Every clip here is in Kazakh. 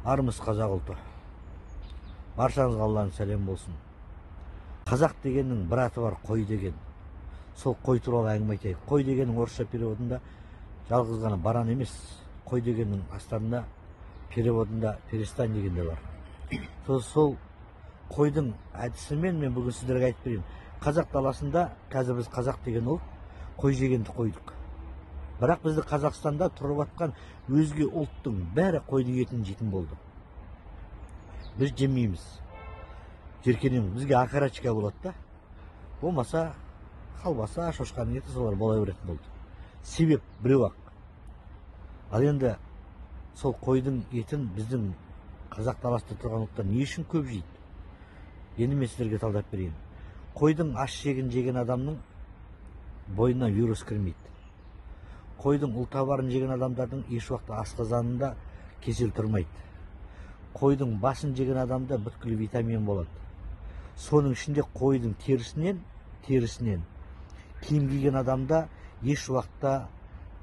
Армыс қазақ ұлты. Баршаңызға Алланың сәлем болсын. Қазақ дегеннің бір аты бар, қой деген. Сол қой туралы әңгіме айтайық. Қой дегеннің орысша переводында жалғыз ғана баран емес, қой дегеннің астарында переводында перестань деген де бар. Сол қойдың әдісімен мен бүгін сіздерге айтып берейін. Қазақ даласында қазір біз қазақ деген ұлт қой жегенді қойдық. Бірақ бізді Қазақстанда тұрып атқан өзге ұлттың бәрі қойдың етін жейтін болды. Біз жемейміз. Жеркенеміз. Бізге окорочка болады да. Болмаса халбаса, шошқаның еті солар бола беретін болды. Себеп біреу ақ. Ал енді сол қойдың етін біздің қазақ даласында тұрған ұлттар не үшін көп жейді? Енді мен сіздерге талдап берейін. Қойдың аш жегін жеген адамның бойына вирус кірмейді. Қойдың ұлтабарын жеген адамдардың еш уақытта асқазанында кесел тұрмайды. Қойдың басын жеген адамда бүткіл витамин болады. Соның ішінде қойдың терісінен киім киген адамда еш уақытта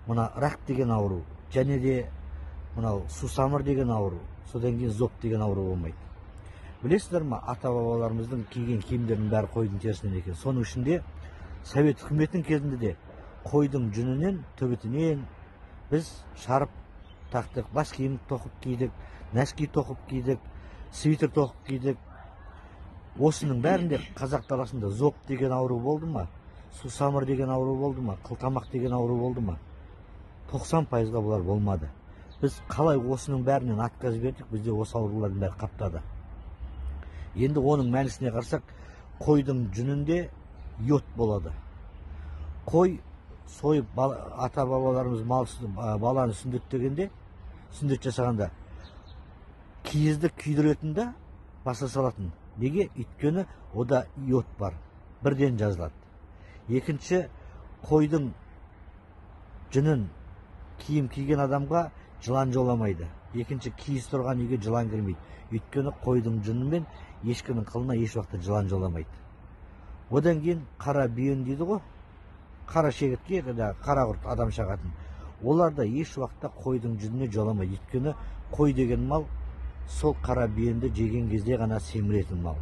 мына рак деген ауру, және де мынау сусамыр деген ауру, содан кейін зоб деген ауру болмайды. Білесіздер ма, ата-бабаларымыздың киген киімдерінің бәрі қойдың терісінен екен. Соның ішінде Совет үкіметінің кезінде де қойдың жүнінен, түбітінен біз шарып тақтық, бас киім тоқып кидік, нәски тоқып кидік, свитер тоқып кидік. Осының бәрінде қазақ даласында зоб деген ауру болды ма? Сусамыр деген ауру болды ма? Қылтамақ деген ауру болды ма? 90%-ға бұлар болмады. Біз қалай осының бәрінен отказ бердік, бізде осы аурулардың бәрі қаптады. Енді оның мәнісіне қарасақ, қойдың жүнінде йод болады. Қой сойып ата-бабаларымыз баланы сүндеттегенде, сүндет жасағанда киізді күйдіретін де баса салатын. Неге? Өйткені ода йод бар. Бірден жазылады. Екінші, қойдың жүнін киім киген адамға жылан жоламайды. Екінші, киіз тұрған үйге жылан кірмейді. Өйткені қойдың жүнімен ешкінің қылына еш уақытта жылан жоламайды. Одан кейін қара бүйен дейді ғой, қара шегіртке, қара құрт адам шағатын. Олар да еш уақытта қойдың жүніне жоламайды. Өйткені қой деген мал сол қара бүйенді жеген кезде ғана семіретін мал.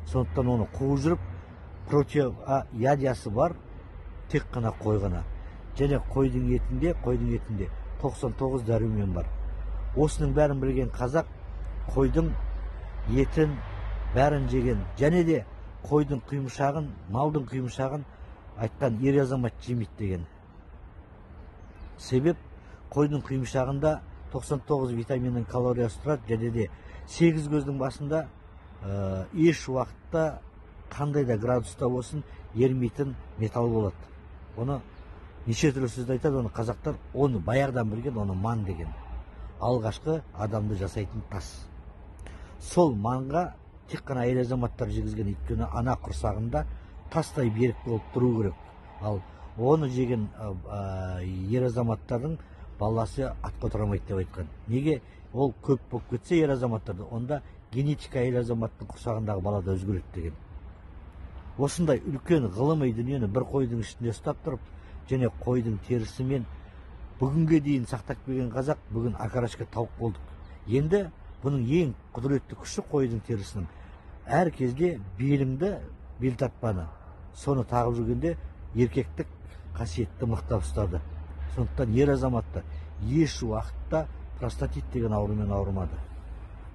Сондықтан оны қуып жүріп противоядиясы бар тек қана қой ғана. Және қойдың етінде 99 дәрумен бар. Осының бәрін білген қазақ қойдың етін бәрін жеген. Және де қойдың құйымшағын, малдың құйымшағын айтқан ер азамат жемейді деген. Себеп қойдың құйымшағында 99 витаминнің калориясы тұрады, және де 8 көздің басында еш уақытта қандай да градуста болсын ермейтін металл болады. Оны неше түрлі сөзді айтады, оны қазақтар оны баяғыдан білген, оны ман деген. Алғашқы адамды жасайтын тас. Сол манға тек қана әйел азаматтар жегізген, өйткені ана құрсағында тастай берік болып тұру керек. Ал оны жеген ер азаматтардың баласы атқа отырамайды деп айтқан. Неге? Ол көп болып кетсе ер азаматтарда, онда генетика әйел азаматтың құрсағындағы балада өзгереді деген. Осындай үлкен ғылыми дүниені бір қойдың ішінде ұстап тұрып, және қойдың терісімен бүгінге дейін сақтап келген қазақ бүгін окорочка тауық болдық. Енді бұның ең құдіретті күші қойдың терісінің. Әр кезде беліңді, бел тартпаны, соны тағып жүргенде еркектік қасиетті мықтап ұстады. Сондықтан ер азаматты еш уақытта простатит деген аурумен ауырмады.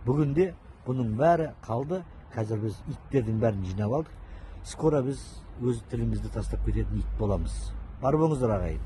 Бүгінде бұның бәрі қалды. Қазір біз иттердің бәрін жинап алдық. Скоро біз өз тілімізді тастап кететін ит боламыз. Бар болыңыздар, ағайын.